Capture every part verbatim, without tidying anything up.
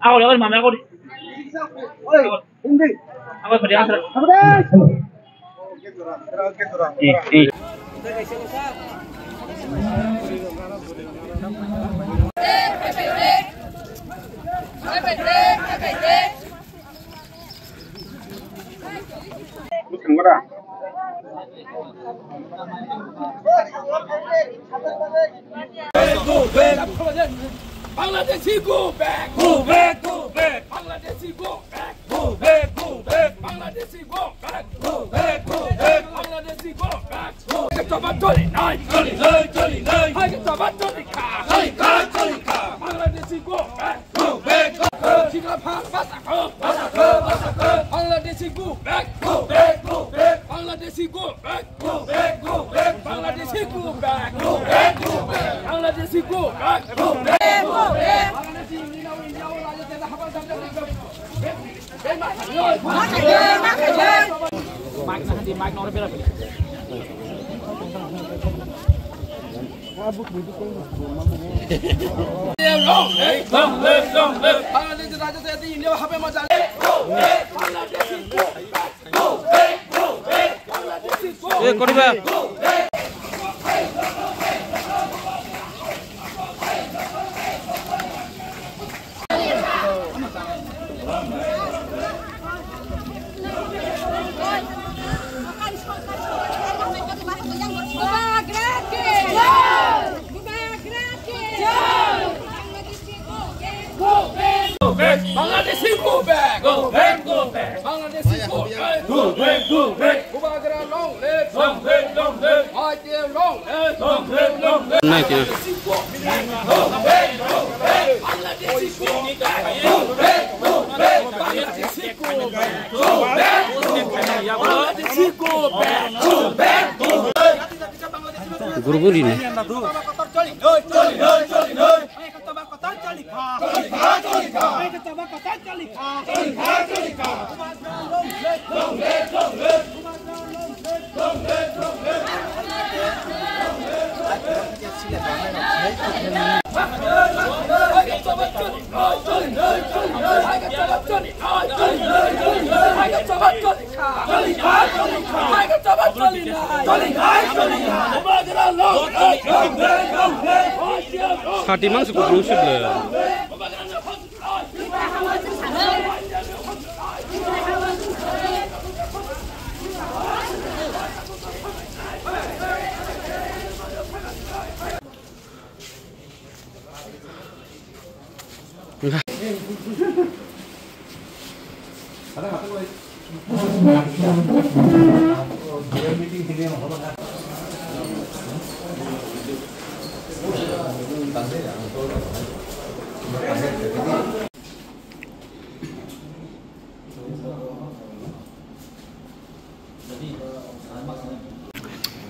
Ako, ako, mami, ako. Ako, pwede ako, sir. Eh, eh. Bangladeshi, go back! Go back, go back! Bangladeshi, go back! Go back, go back! Bangladeshi, go back! Go back, go back! Bangladeshi, go back! Go back! Choli nai, choli nai, choli nai! Hai, choli kha! Choli kha, choli kha! Bangladeshi, go back! Go back, go back. Sikla phang basa kho, basa kho, basa kho. Bangladeshi go back, go back, go back. Bangladeshi go back, go back, go back. Bangladeshi go back, go back, go back. Bangladeshi go back, go back, go back. Bangladeshi India, India, India, India, India, India. Bangladeshi go back! Go back, go back! Bangladeshi go back! Go back, go back! Bubagra long live! Long live, long live! Long live, long live! Bangladeshi go back! Go back, go back! Bangladeshi go back! Go back, go back! Bangladeshi go back! Go back, go back! Guru guru ini. Sati mang suku dulu sih, ble.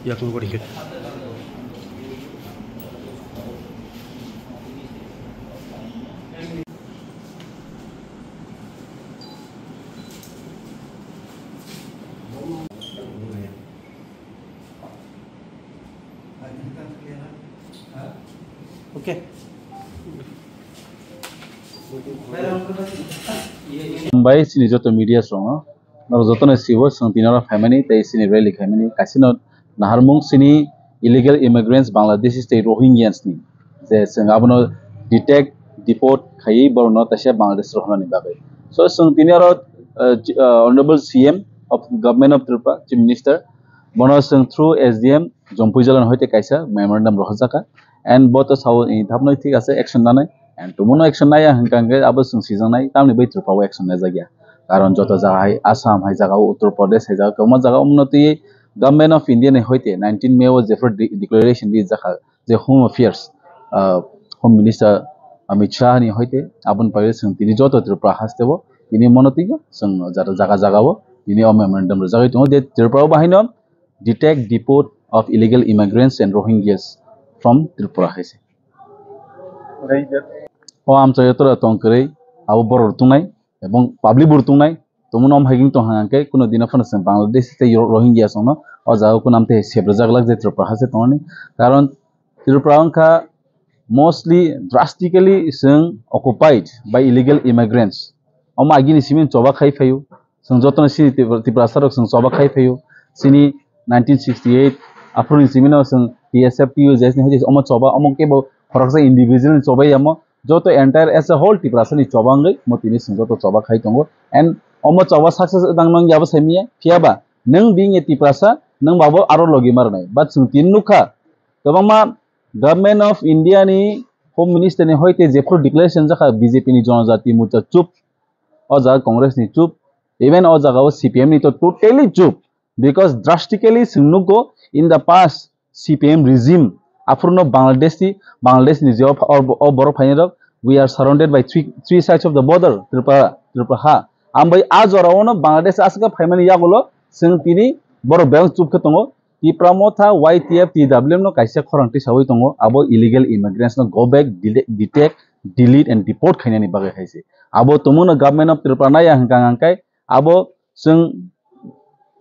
Yakno gori khe. Okay. Mumbai sini joto media songo. Norok jotono sibo, chwng tini oro phaimani tei chini rally khaimani. Kaisano naharmung chini illegal immigrants Bangladeshi tei Rohingyans ni, je chwng abono detect, deport khaiwi borokno taisa Bangladesh rohornani bagwi. So, chwng tini oro, uh, Ch-, uh, Honorable C M of Government of Tripura, Chief Minister, bono chwng through S D M Jompuijala ni hoite kaisa memorandum rohorjaka. And bo to sao, eh, thapnoi thik ase, action nanai. And tumono action naiya hwnkha hwnkhe abo chwng sijaknai, tamni bai Tripura o action naijakya. Karon joto jaga hai Assam hai jaga o, Uttar Pradesh hai jaga o, kwbangma jaga o, omono twiwi Government of India ni hoite nineteen May o jephru de-, declaration rijakha je Home Affairs, ah, Home Minister Amit Shah ni hoite aboni bagwi chwng tini joto Tripura haste o tini mono twiwi chwng jara jaga jaga o tini o memorandum rwjagwi tongo je Tripura o bahaino detect, deport of illegal immigrants and Rohingyas from Tripura hai se. O amchaio tora tong kwrwi, abo borok rw tongnai, ebong public bo rw tongnai, tongmano om hai khe tong hang khe, kuno dino phano chwng Bangladesh tei Ro-, Rohingya songno o jaga o kuno amtwi hai sep rwjak glak je Tripura haste tongmani. Karon Tripura wngkha mostly drastically chwng occupied by illegal immigrants. Omo agini simi choba khai phaio. Chwng jotono sini Tipra-, Tiprasa rok chwng choba khai phaio. Sini nineteen sixty-eight aphuru ni simi no chwng T S F, T U J S ni hoite omo choba, omo kebo khoroksa individual ni choba yamo. Joto entire as a whole Tiprasa ni choba wngwi mo tini chwng joto choba khai tongo. And omo choba success wngmani yabo saimiya. Phiya ba nwng being a Tiprasa, nwng babo aro logi marnai. But chwng tini nukha, kwbangma Government of India ni Home Minister ni hoite jephuru declaration jakha B J P ni Jonojati Morcha chup, o jaga Congress ni chup, even o jaga o C P M ni to totally chup, because drastically chwng nukgo in the past C P M regime, aphuru no Bangladesh ni, Bangladesh ni je o, o, o borok phainai rok, we are surrounded by three, three sides of the border, Tripura, Tripura ha. Ambai a jora o no Bangladesh aswk phaimani yagulo chwng tini borok bebak chup khe tongo. Tipra Motha, Y T F, T W M no kaisa khorang tisawi tongo, abo illegal immigrants no go back, dele-, detect, delete and deport khainani bagwi hai se. Abo tongmano Government of Tripura naya hwnkha hwnkhe abo chwng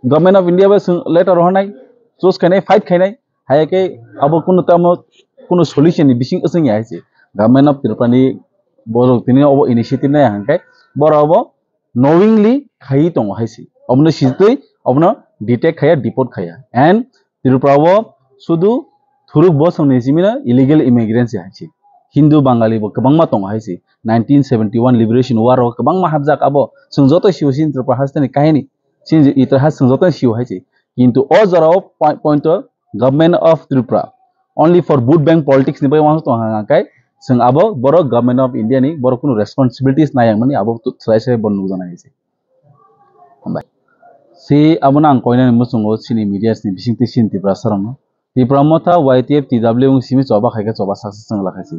Government of India bai chwng letter rohornai, choose khainai, fight khainai, hai khe abo kunu tamo kunu solution ni bising wchwng ya hai se. Government of Tripura ni borok tini obo initiative naya hwnkhe borok obo knowingly khaiwi tongo hai se. Obono sitwi, obono detect khaiya, deport khaiya. And Tripura o sudu thuruk bosong ni simi no illegal immigrants hai se. Hindu Bangali bo kwbangma tongo hai se. Nineteen seventy-one Liberation War o kwbangma hapjak abo. Chwng joto sio sini Tripura haste ni kahini. Sini itihas chwng joto sio hai se. Kintu o jora o poi-, point o Government of Tripura only for vote bank politics ni bai uansuk tong hang kai chwng abo borok Government of India ni borok kunu responsibilities nayang mani abo tu-, slai slai bo nukjana hai se. Hambai. Si abono ang koinani muchungo chini media ni bisingtwi chini Tiprasa rokno. Tipra Motha, Y T F, T W M wng simi choba khaikhe choba saksa chwng lakhai si.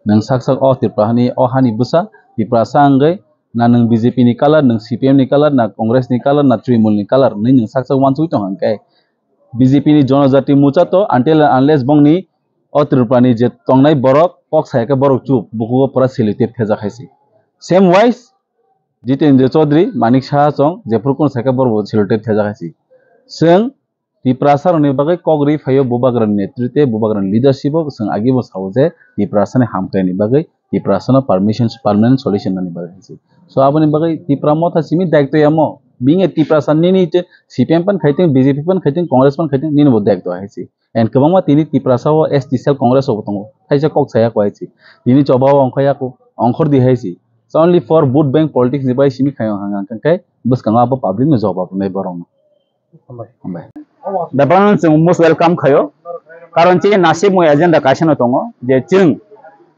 Nwng saksa o Tripura hani, o hani bwsa, Tiprasa wngwi na nwng B J P ni color, nwng C P M ni color, na Congress ni color, na Trinamool ni color, hwnwi nwng saksa uansugwi tong hang khe B J P ni Jonojati Morcha to until and unless bongni o Tripura ni je tongnai borok kok saya khe borok chup, bukugo pura selective thejak hai si. Same wise, Jitendra Chaudhary, Manik Saha chong, jephuru kunu sai khe borok bo selective thejak hai si. Chwng Tiprasa rokni bagwi kok ri phaio Bubagrani netritwe, Bubagrani leadership o chwng agi bo sao je Tiprasa ni hamkrai ni bagwi Tiprasa no permission, permanent solution nani bagwi hai si. So aboni bagwi Tipra Motha simi daityo yamo, being a Tiprasa nini te C P M pan khaiting, B J P pan khaiting, Congress pan khaiting, nini bo daityo hai si. And kwbangma tini Tiprasa o S T cell Congress o bo tongo. Thaisa kok saya ko hai si. Tini choba o ongkha ya ko, ongkhor di hai si. So only for vote bank politics ni bai simi khayo hang hang kai bwskango abo public no jawab nai borok no. Hambai. Hambai. Bebak no chwng most welcome khayo. Karon chini nasik mo agenda kaisa no tongo je chwng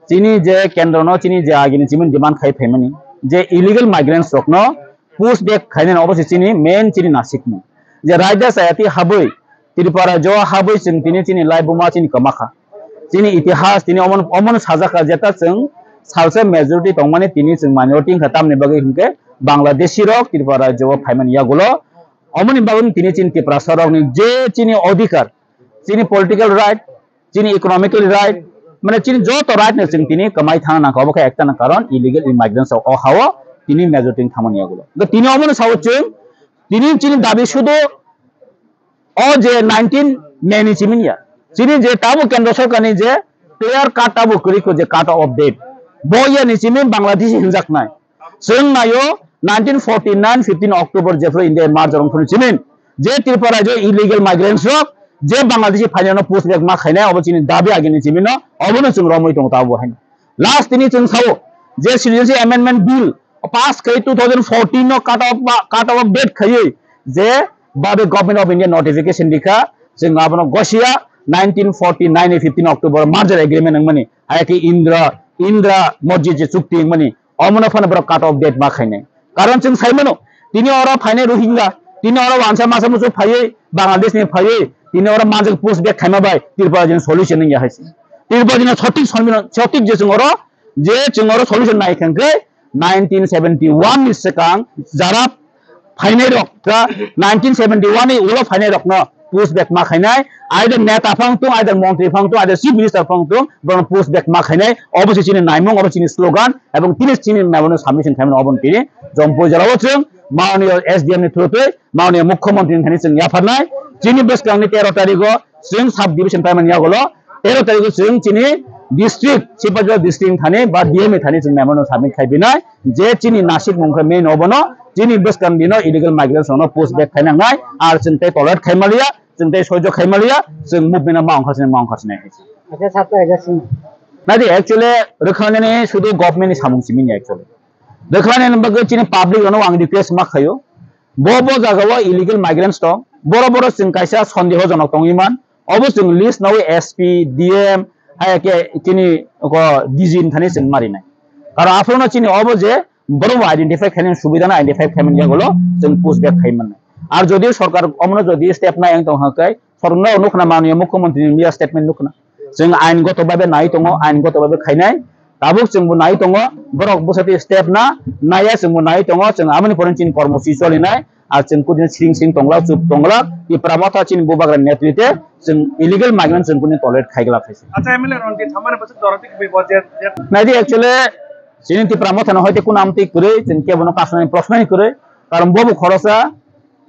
chini je kendro no chini je agini chiming demand khai phaimani je illegal migrants rok no push back khainani obo se chini main chini nasikmung. Je raida chayati habwi, Tripura jo habwi chwng tini chini laibuma chini kwmakha. Chini itihas tini omon, omon sajaka jeta chwng salsa majority tongmani tini chwng minority wngkha tamni bagwi hinkhe Bangladeshi rok Tripura jo phaimani yagulo. Omoni bagwi tini chini Tiprasa rokni je chini odhikar, chini political right, chini economically right, mane chini joto right no chwng tini kwmai thang nangkha, obo khe ekta na karon illegal immigrants o hao tini majority thangmani yagulo. Tini omono sao chwng, tini chini dabi sudu o je nineteen May ni chiming ya. Chini je tabo kendro sorkar ni je clear cut tabo kwrwi kho je cut of date. Bo ya ni chiming Bangladeshi hinjaknai. Chwng naio nineteen forty nine fifteen October jephru India merger wngphuru chiming. Je Tripura rajyo illegal migrants rok je Bangladeshi phainano push back ma khainai obo chini dabi agini chimino obono chwng romwi tongo tabo haino. Last tini chwng sao je Citizenship Amendment Bill pass khai two thousand fourteen no cut off ba, cut off date khaiwi je babe Government of India notification rikha chwng abono gosia nineteen forty nine fifteen October merger agreement wngmani hai khe Indra, Indra Masjid je chukti wngmani omono phano borok cut off date ma khainai. Karon chwng sai mano, tini oro phainai Rohingya, tini oro wansa masa musu phaiwi, Bangladesh ni phaiwi, tini oro manjak push back khaima bai Tripura jini solution wngya hai se. Tripura jini sotik solmino, sotik je chwng oro, je chwng oro solution nai khe hwnkhe nineteen seventy one ni swkang jara phainai rok, ta nineteen seventy one ni ulo phainai rokno push back ma khainai, either neta phang tung, either montri phang tung, either chief minister phang tung, bono push back ma khainai, obo se chini naimung, obo chini slogan, ebong tini chini memo no submission khaimani obo tini Jampui jora o chwng Maoniyo S D M ni through twi Maoniyo Mukhyamantri ni thani chwng yapharnai, chini bwskang ni tero tarikh o chwng sub division paimani yagulo, tero tarikh o chwng chini District, Sipahijala district thani ba D M ni thani chwng memorandum submit khai binai je chini Nashik mung khe main obono, chini bwskang dino illegal migrants rokno push back khai nangnai, ar chwng tei tolerate khai maliya, chwng tei soijo khai maliya, chwng movement ma ongkhar sinai, ma ongkhar sinai hai se. Acha, sir, to eja sini. Nadi actually rwkhanani sudu government ni samung simi ni actually. Rwkhanani bagwi chini public rokno ang request ma khaio. Bo bo jagao illegal migrants tong. Boro boro chwng kaisa sondehojonok tongwi man. Obo chwng list nawi S P, D M, hai khe chini ko D G ni thani chwng marinai. Karon aphuru no chini obo je borok bo identify khainani subida no identify khaimani yagulo chwng push back khai mannai. Ar jodi sorkar omono jodi step nai ang tong hakai, sorkar no nukna manya mukhyamantri ni media statement nukna. Chwng ain goto babe nai tongo, ain goto babe khainai. Tabuk chwngbo nai tongo, borok bwsati step na naiya chwngbo nai tongo, chwng aboni pore chini kormosi cholinai, ar chwng kudin sring sring tonglak, chup tonglak, Tipra Motha chini bubagra netrite chwng illegal migrant chwng kudin tolerate khaiglak hai se. Acha, M L A Ranjit Hamani bwswk doroti kwbwi bo je, je. Naidi actually chini Tipra Motha no hoite kuno amtwi kwrwi, chwng kebono kasnani prosnani kwrwi, karon bobo khorosa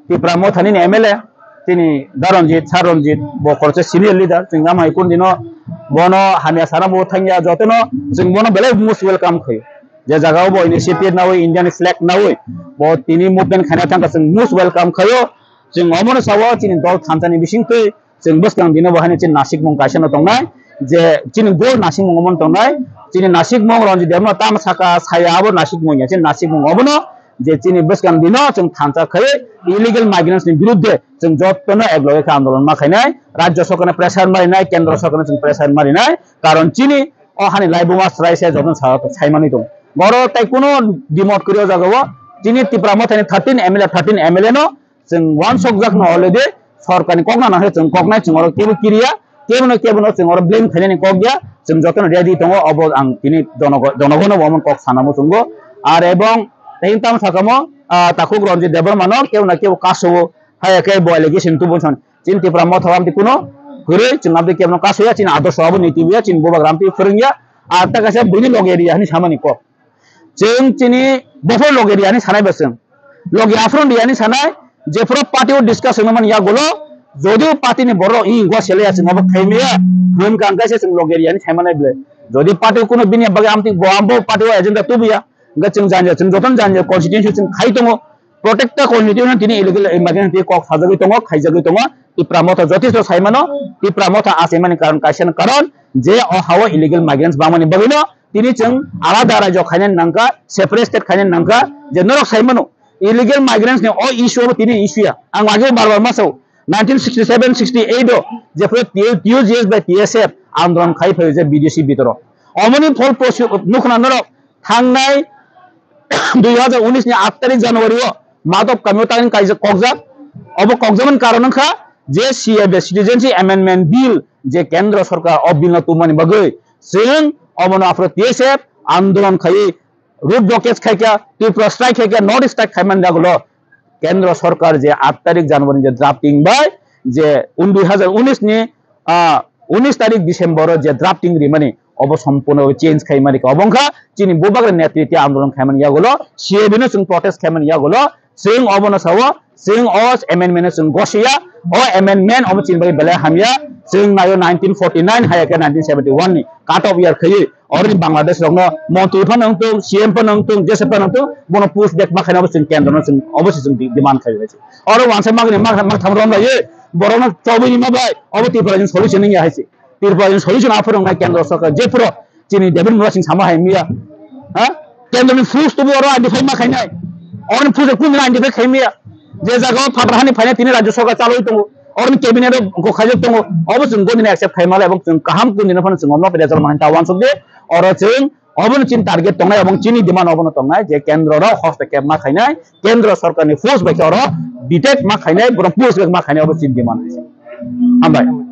Tipra Motha nini M L A, chini Da Ranjit, Sir Ranjit, bo khoroksa senior leader, chwng amai kundino bono hamya sana bo thangya, jotono chwng bono belai most welcome khayo. Je jaga o bo initiative nawi, Indian flag nawi, bo tini movement khaina thangkha chwng most welcome khayo. Chwng omono sao chini dol thansa ni bisingtwi chwng bwskang dino bo haino chini nasikmung kaisa no tongnai, je chini gol nasikmung omono tongnai, chini nasikmung Ranjit Debbarma tamo saka saya abo nasikmung ya, chini nasikmung obono je chini bwskang dino chwng thansa khai illegal migrants ni birudde chwng jottono ek loge khe andolon ma khainai, rajya sorkarno pressure marinai, kendra sorkarno chwng pressure marinai, karon chini o hani laibuma chwrai se jotono sa-, saimani tongo. Boro tai kuno dimot kwrwi o jagao chini Tipra Mothani thirteen M L A, thirteen M L A no chwng uansukjakno already sorkarni kok nana khe chwng koknai, chwng oro kebo kiriya, kebono kebono chwng oro blame khainani kok ya, chwng jotono ready tongo, obo ang tini jonogo-, jonogono bo omo kok sana muchungo. Ar ebong tei tamo sakamo, ah, takhuk Ranjit Debbarmano kebo na kebo kaso-o, hai khe bo allegation tubu san. Chini Tipra Motha o amtwi kuno kwrwi, chwng amtwi kebono kaso ya, chini adorsho abo niti ya, chini bubagra amtwi phwrwng ya, ar ta kaisa buini loge ria hwnwi samani kok. Chwng chini bophor loge riyani sanai ba chwng. Loge aphuru riyani sanai, jephuru party o discussion mani yagulo, jodio party ni borok i gwa sele ya chwng obo khaimaya, hwn kang kaisa chwng loge riyani saimanai ble. Jodi party o kuno bini bagwi amtwi bo ambo party o agenda tubuya, hwnkhe chwng janja, chwng jotono janja constituency chwng khai tongo. Protecta constitution tini illegal immigrant tini kok sajagwi tongo, khaijagwi tongo. Tipra Motha jothesto saimano, Tipra Motha achaimani karon kaisa karon je o hao illegal migrants bangmani bagwino tini chwng alada rajyo khainani nangkha, separate state khainani nangkha, je norok saimano illegal migrants ni o issue abo tini issue ya. Ang ageo bar bar ma sao, nineteen sixty seven sixty eight o jephuru T U G S bai T S F andolon khai phaio je B D C bidoro. Omoni phol post nukna norok thangnai dui hajar unis ni aat tarik January o Madop kami o tangni kaijak kokjak. Obo kokjakmani karon wngkha je C A A Citizenship Amendment Bill je kendra sorkar o bill no tubumani bagwi chwng obono aphuru T S F andolon khaiwi road blockade khaikha, Tripura strike khaikha, North East strike khaimani dagulo kendra sorkar je aat tarik January je drafting bai je un dui hajar unis ni, ah, unis tarik December o je drafting rimani obo sompurno change khaimani kha. Obo wngkha chini bubagra netrite andolon khaimani yagulo, C A B no chwng protest khaimani yagulo, chwng obono sao, chwng o amendment no chwng gosiya, o amendment obo chini bagwi belai hamya, chwng naio nineteen forty nine hai khe nineteen seventy one ni cut off year khaiwi, oroni Bangladesh rokno montri phano wngtong, C M phano wngtong, jesa phano wngtong, bono push back ma khaina obo chwng kendro no chwng obo se chwng di-, demand khai bai se. Oro wansa magni ma, ma tham rom lai, borokno chobwi ni ma bai, obo Tripura ni solution wngya hai se. Tripura ni solution aphuru wngnai kendra sorkar, jephuru chini David Murasing sama hai miya. Ha? Kendra ni force tubu oro identify ma khainai. Oro ni force kun identify khai miya. Je jaga o phatar hani phainai tini rajya sorkar chalwi tongo. Oro ni cabinet o go khaijak tongo. Obo chwng goni accept khai mala ebong chwng kaham kun dino phano chwng omno pede jalo mahanta wansuk de. Oro chwng obono chini target tongnai, obo chini demand obono tongnai je kendro rok hostokep ma khainai, kendro sorkar ni force bai khe oro detect ma khainai, borok push back ma khainai, obo chini demand. Hambai.